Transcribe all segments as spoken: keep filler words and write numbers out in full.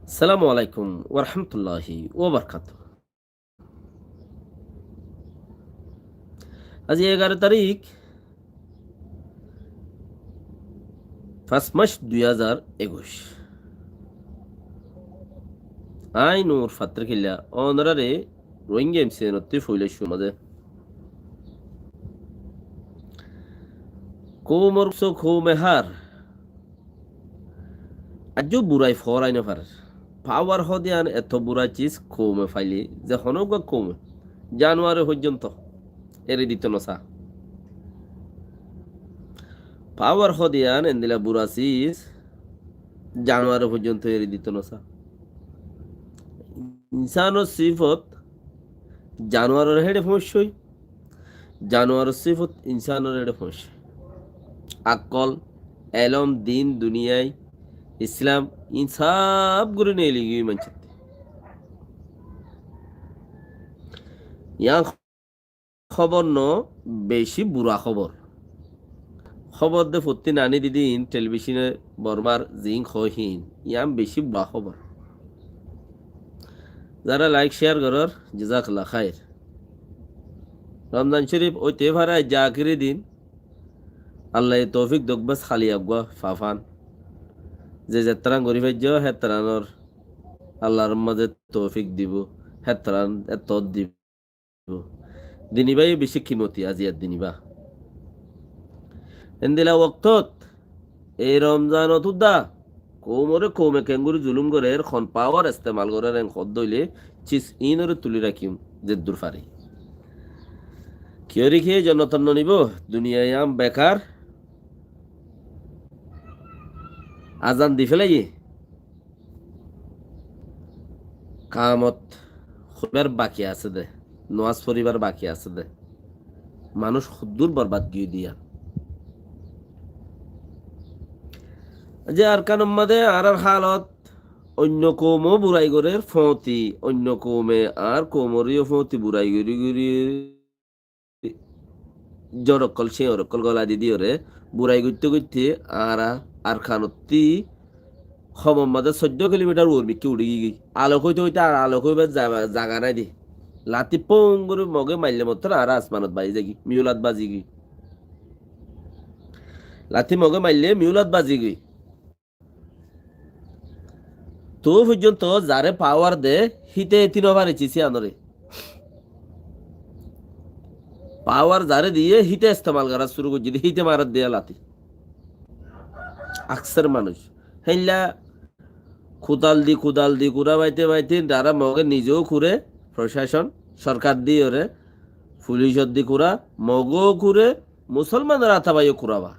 Assalamu alaikum warahmatulláhi wabarakátuhu. Aijja egaró tarík, fañs mac dui házar ekuic. Añí Nur Fattar Killa, onoráre Rohingya M C N ottú foila cúru goijjum de. Koumor so koume hár. Aijjó burai foórai no farer. Pawar hoó de yián eto bura cis koume faile, ze honó uggwá koume, januare foijjonto eri dito no sa. Pawar hoó de yián endilla bura cis januare foijjonto eri dito no sa. Insánor sifot januaror héçe foóñiccé, januaror sifot insánor héçe foóñiccé. Akkol, elóm, din, duniyai, Islam, in sab gorí neeli giyói maincótte. Yián hóbor no, beci bura hóbor. Hóbor de fottí nani didin telebicone Bormar ziín hoó híin, yián beci bura hóbor. Zará laik ceyar gorór, jazakallah khair. Romzan Corif óite fare aijja akéri din. Allaye toufik douk bes, háli eggwá fafán. Ze zettarán gorí faijjó, héttaránor Allar mazé toufik dibou, héttarán ettót dibou. Dini bái beci kimoti aziyar dini bá. Endilla woktót ei Romzanot udda koumoré koume keéngorí zulúm gorér, hon pawar estemal gorér, en hoódde óile cis iínoré tulí rakím zeddur fari. Kiyóri kiyé jonnotot nonibóu, duniyai yián bekar. Azan di félaiyé. Kamot hoibar baki asé dé, nomás foribar baki asé dé. Manúic hoddúr borbad giyói de yián. Ze Arkanor mazé añárar hálot, oinno koumó burai gorér foóñti, oinno koume añár koumoré yó foóñti burai gorí gorí Zor ókkol, cíyor ókkol golai di diyóre, burai goitté goitté añára Arkanottí homor mazé soiddó kilomithar uor mikká uçí giyói. Alok óite óite ar alok óibar za-, zaga nái de. Lati pong gorí Mogé maille mottor añára asmanot bazi zaigói, miyulat bazi giyói. Lati Mogé maille miyulat bazi giyói. Toóu foijjonto zaré pawar de, híte eti nofaré cis iánoré. Pawar zaré diyé, híte estemal gorá cúru goijjé de, híte marer de lati. Akser manúic. Héilla kudal di, kudal di kurá baite baite, zará Mogé nize ó kuré, procacon, sorkar diyóre, fulicot di kurá, Mogó kuré, Musolmanor ata bái ó kurá ba.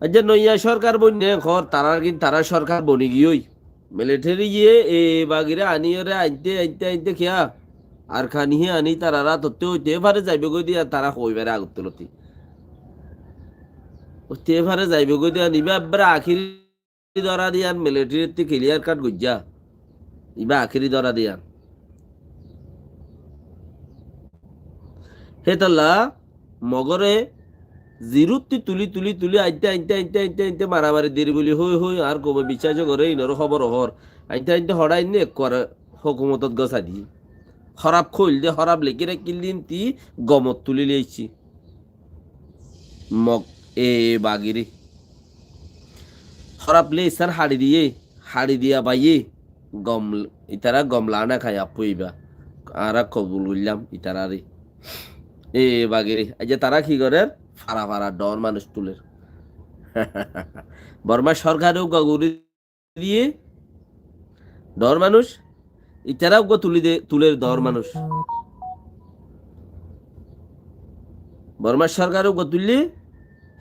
Aijja noiya sorkar boinné hoór, tarár gin tarár sorkar boni giyói. Militeri ye e bagiré aniyóre ainte, ainte, ainte kiyá? Arkani hé ani tarár atottú óite fare zaibói de yián tará hoói fare agottú loti. Óite fare zaibói de yián, ibá ebbare akéri dóra de yián, militeri ttí kiliyar kat goijjá. Ibá akéri dóra de yián. Hétolla Mogoré ziruttí tulí, tulí, tulí, ainte, ainte, ainte, ainte, ainte, maramari deri buli hoi, hoi, añár koume biccác ó goré, inoré hóbor ó hoór. Ainte, ainte, hoçá ainné ekkuare hókumotot gosai diyé. Hóraf hoil de, hóraf lekí rakkíl de, íntí gomot tulí loi aiccí. Mog e bagiri. Hóraf loi issán haçi diyé, haçi diya baiyé, gom, itará gom lana kái appú ibá. Añára kobul goillám itaráre. E bagiri. Aijja tará ki gorér? Fara fara dhoóñr manúic tulér. Bormar sorkare uggwá gorí diyé dhoóñr manúic, itará uggwá tulí de, tulér dhoóñr manúic. Bormar sorkare uggwá tuillé,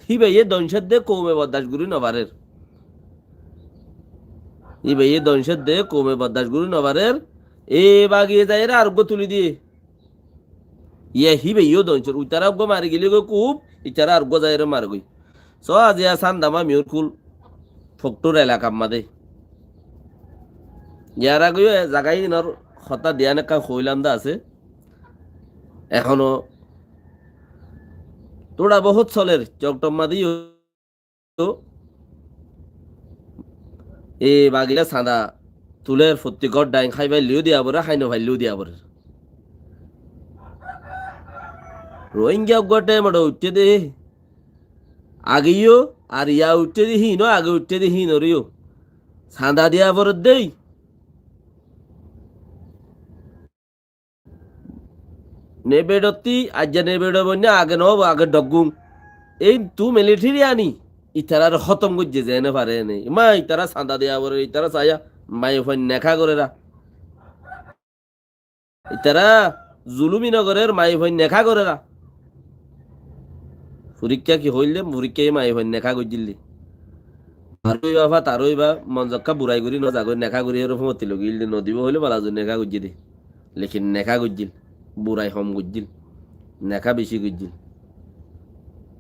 híbaye doncót de koume boddac gorí nofarér. Híbaye doncót de koume boddac gorí nofarér. E bagiye zaiyóre ar uggwá tulí diyé. Ye híbaye yó doncót, uitará uggwá mari gilé goi kub, itará ar uggwá zaiyóre mari goi. Só aziya Sandama Miyorkul Foktur elakar mazé. Yar age yó e zaga inor hotá diyan ekkán hoilam de asé. Ehóno tóra bohút soler, Coktor mazé yó. Tó, E bagila sanda tuler, fottí gór dhain hái failleyó diya forer, hái no failleyó diya forer. Rohingya uggwá thaimot uiththé dé ageyó, ar ya uiththé dé híin ó, age uiththé dé híin oreyó sanda diya forer dé. Nebedottí, aijja nebedo boinna age no óibo, age dhoggún. Ei tu militeri ani, itarare hótom goijjé zeéne fare ene. Ima itara sanda diya forer, itara saiya maiyafuain neká gorera. Itara zulumi no gorer, maiyafuain neká gorera. Forikká ki hoilde, forikká maiyafuain neká goijjíl de. Taró iba fa, taró iba, mon zokká burai gori no zagói, neká gori ere fómoti logiyíl de, no dibo hoile bala zoi neká goijjé de. Lekin neká goijjíl, burai hom goijjíl, neká beci goijjíl,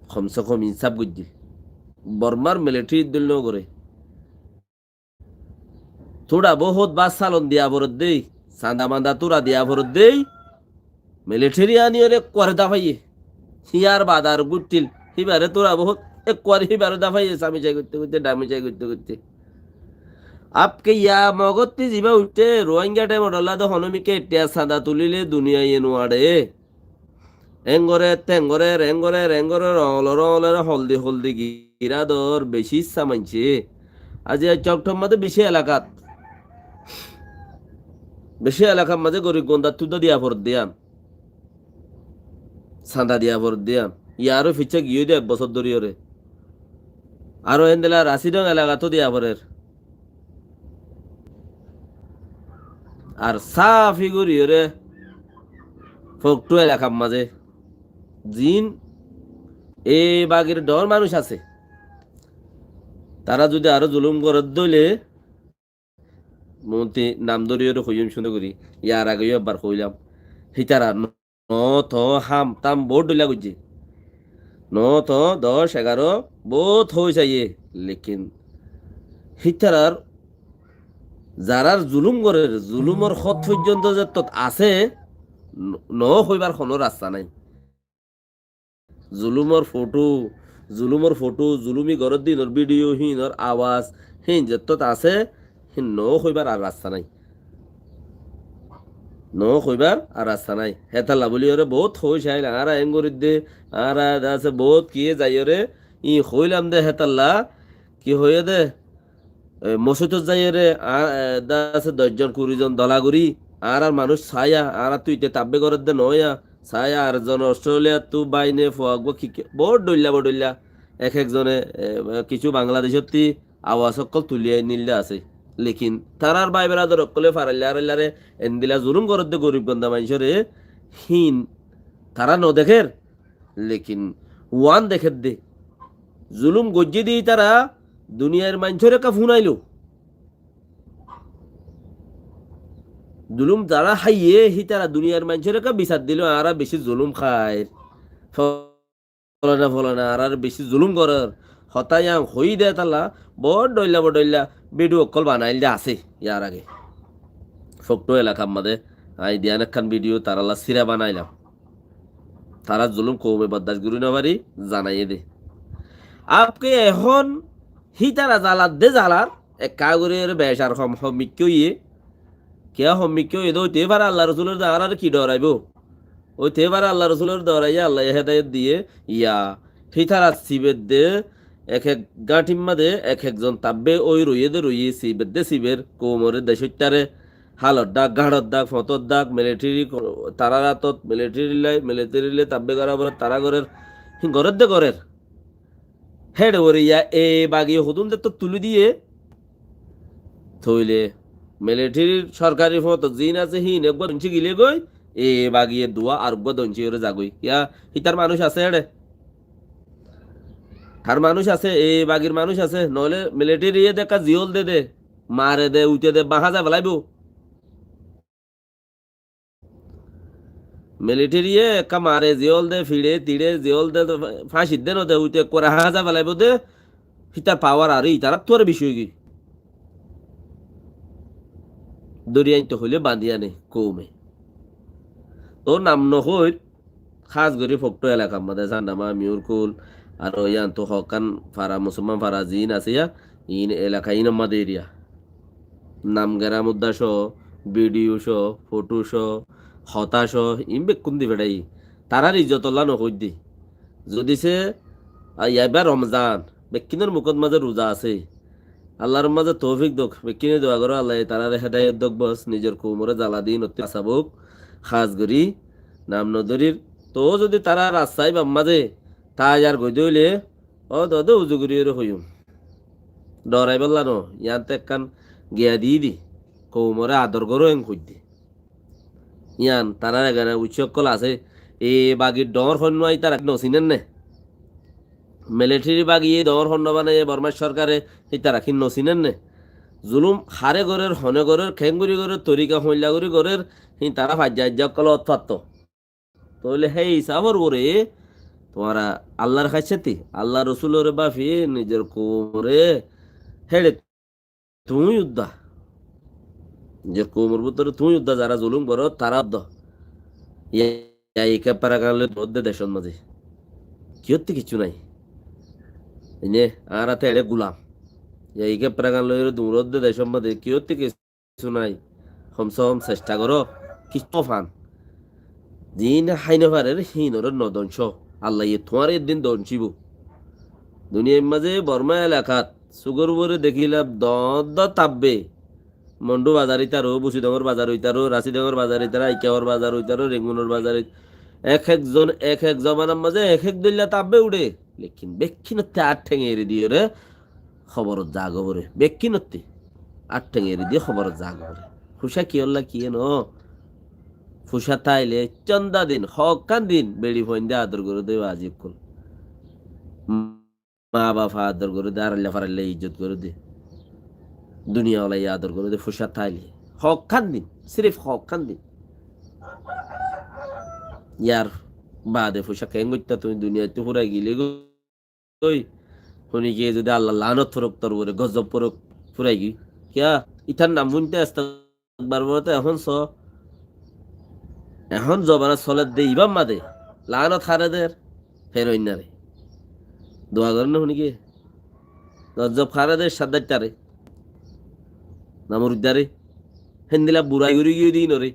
hom se hom insaf goijjíl. Bormar militeri dóil no gore. Tura bohút bas salon diya forer dé, sanda manda tura diya forer dé. Militeri aniyóre ekkuare dafaiye. Híyar baade ar guttil. Híbare tura bohút ekkuare híbare dafaiye. Samisai goitte goitte, dhamisai goitte goitte. Apke ya mogottí ziba uiththé, Rohingya thaimot olla de honomikká ettiya sanda tulile duniyaiye nuare. Eng gorer, teng gorer, eng gorer, eng gorer, oñlore oñlore, holdi holdi girá dor, beci issá maincé. Aijja Cokthom mazé beci elakat, beci elakar mazé gorib gondattú dé diya forer dé yián. Sanda diya forer dé yián. Yaró ficcá giyói de ek bosór dóriyóre. Aró endilla Rasidong elakattú diya forer. Ar sáfi goriyóre Foktu elakar mazé ziín e bagir dhoóñr manúic asé, tará zudi aró zulúm goré dóile, mui nam dóriyóre hoiyúm cúndor gorí, yar age yó ebbar hoilám, hítara no, no toó ham tam boóut dhoilla goijjé. No toó doc egaró boóut hoói saiyé, lekin hítarar zarár zulúm gorér, zulúmor hód foijjonto zettót asé, no, no hoibár honó rasta nái. Zulúmor fothó, zulúmor fothó, zulúmi gorér dé híinor bídiyo, híinor awas, híin zettót asé, híin no hoibár ar rasta nái. No hoibár ar rasta nái. Hétalla bóli óre boóut hoói saáil, añára eéngorí dé, añára de asé boóut kiyé zaiyóre, íin hoóilam dé hétalla, ki hoiyé dé, e, mosóitot zaiyóre, a, e, de asé doc zon, kuri zon dola gorí, añárár manúic saáiya, añárattú ite tabbé gorér dé noóiya, saáiya ar zon Ostréliyattú báine fua uggúa ki, ki, boóut dhoilla, boóut dhoilla, ek ek zone, e, kissú Bangladecótti, awas ókkol tuli ainilde asé. Lekin tarár bái beradar ókkolé farailla araillare endila zulúm gorédde gorib gonda maincóre híin tará nodekér. Lekin uán dekédde. Zulúm goijjé de ítara duniyair maincóre ekká fúnailo. Zulúm zará háiye hítara duniyair maincóre ekká bisar dilo, añára bicí zulúm háir. Folana folana añáráre bicí zulúm gorér. Hotá yián hoiyí de hétalla, boóut dhoilla boóut dhoilla bídiyo ókkol banail de asé yar age. Foktu elakar mazé aññí diyan ekkán bídiyo tarálla síra banailam. Tarár zulúm koume boddac gorí nofarí, zanaiyé de. Apke ehón hítara zalar de zalar, ekká gorí ere becar hom hommikká óiye, kiyá hommikká óiye de óite fare Allar Rosulor de añáráre ki dhoraibóu? Óite fare Allar Rosulor dhoraiyé, Allaye hédayot diyé, ya, hítara sibedde, ek ek gáñthir mazé ek ek zon tabbé ói roiyé de roiyé, sibedde siber, koumoré, decóittare, hálor dhák, gáñçor dhák, foñtor dhák, militeri ko-, tarár átot, militeri loi, militeri loi tabbé gorá forer, tará gorér, híin gorér de gorér. Héçe uore ya e bagiye hodún zettót tulí diyé, tóile militerir sorkari foñtot ziín asé híin eggúa doincí gilé goi, e bagiye duwa ar eggúa doincí óre zagói. Ya, hítar manúic asé héçe? Tar manúic asé, e bagir manúic asé, noóile militeri ye de ekká ziyól de de, mare de, uite de, bañhá zai felaibóu. Militeri ye ekká mare, ziyól de, fiçe, tiçe, ziyól de, fáñcit de no de, uite ekkuare hañza felaibóu de, hítar pawar aró itaráttu aró beci óigiyoi. Dóri aintó hoilé bañdí ane koume. Toóu nam nohoóir, hás gorí Foktu elakar mazé, Sandama, Miyurkul, aró yíantu hokkán fara, musolman fara ziín asé yá, iín elaka iínor mazé eriya. Nam geram udda só, bidiyo só, foto só, hotá só, iín bekkún di feçáiye. Tarár izzotolla no hoiddé. Zodi se, a, ibá Romzan, bekkúnor mukót mazé ruza asé. Allar mazé toufik douk, bekkúne dua goró, Allaye taráre hedayot douk bos, nizor koumoré zala din ottú basabouk, hás gorí, nam no dorir. Toóu zodi tará rasta ibár mazé tayar goidé óile, ó dode uzu gorí ore hoiyum. Dhoraibálla no, yián to ekkán giya diyí di, koumoré ador goró en hoiddé. Yián tarár egana uccí ókkol asé, e bagir dhoóñr honnuwa ítara ki no sinér né? Militeri bagiye dhoóñr honnuwa banaiye Bormar sorkare, ítara ki no sinér né? Zulum haré gorér, hone gorér, keéngorí gorér, torika hoilla gorí gorér, híin tará faijja aijja ókkol ot fattó. Tóile hé isafor uore tuáñra Allar háissati, Allar Rosulore báfi, nizor koumore héçe tuñí udda. Nizor koumor bútore tuñí udda, zará zulum goró, tará udda. Yai, yai kepparagan loi duñrodde decót mazé. Kiyótti kiccú nái. Ine, añára te eçé gulam. Yai kepparagan loi duñrodde decót mazé kiyótti kiccú nái. Hom se hom cesta goró, kiccú fan. Ziín hái no farer, híinore no dónco. Allaye tuáñre eddin dóncibo. Duniyair mazé Borma elakat, sugor uore dekílam dóñr dóñr tabbe. Mondu bazar itaró, Busidongor bazar itaró, Rasidongor bazar itaró, Aikawar bazar itaró, Rengunor bazar it-, ek ek zon, ek ek zobanar mazé ek ek dóilla tabbe uçé. Lekin bekkínotte ar theng eri diyore, hoborot zagói foré. Bekkínotte ar theng eri diye hoborot zagói foré. Fusá kiyólla kiyé no? Fusá táile cónda din, hókkan din, beçi fuainde ador goré de, bazi ókkol. Ma baf ador goré de, arailla farailla izzot goré de. Duniya olaye ador goré de, fusá táile. Hókkan din, sirif hókkan din. Yar bade fusá keén goittá tuñí duniyaittú furai gile goi. Ói, húni ki zodi Allar laánot forok tor uore, gozob forok, furai giyói. Kiyá? Itar nam fúinte astakbar bóte ehón so. Ehón zobana soler de ibár mazé. Laánot háre der, feroinnare. Dua goron na húni ki? Gozob háre der, saddaittare. Namorudare. Héndilla burai gorí giyói de inore.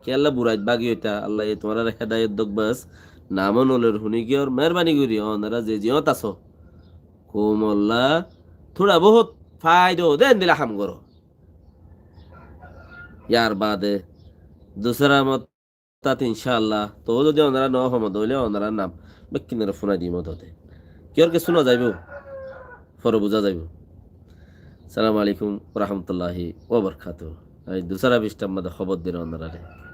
Kiyólla burait bagi óita, Allaye tuáñrare hedayot douk bas. Nam ó nolor, húni giyór, meherbani gorí, onora ze ziyót asó. Koumolla, thura bohut faida ó de, héndilla ham goró. Yar bade, dusra mot tat incállah, toóu zodi onora no homo de óile onorar nam bekkúnore funai dim dode. Kiyór kessú no zaibo, fore buza zaibo. Assalamu alaikum wa rahmatullahi wa barakatuhu. Añí dusra fisthar mazé hóbor dir onorare.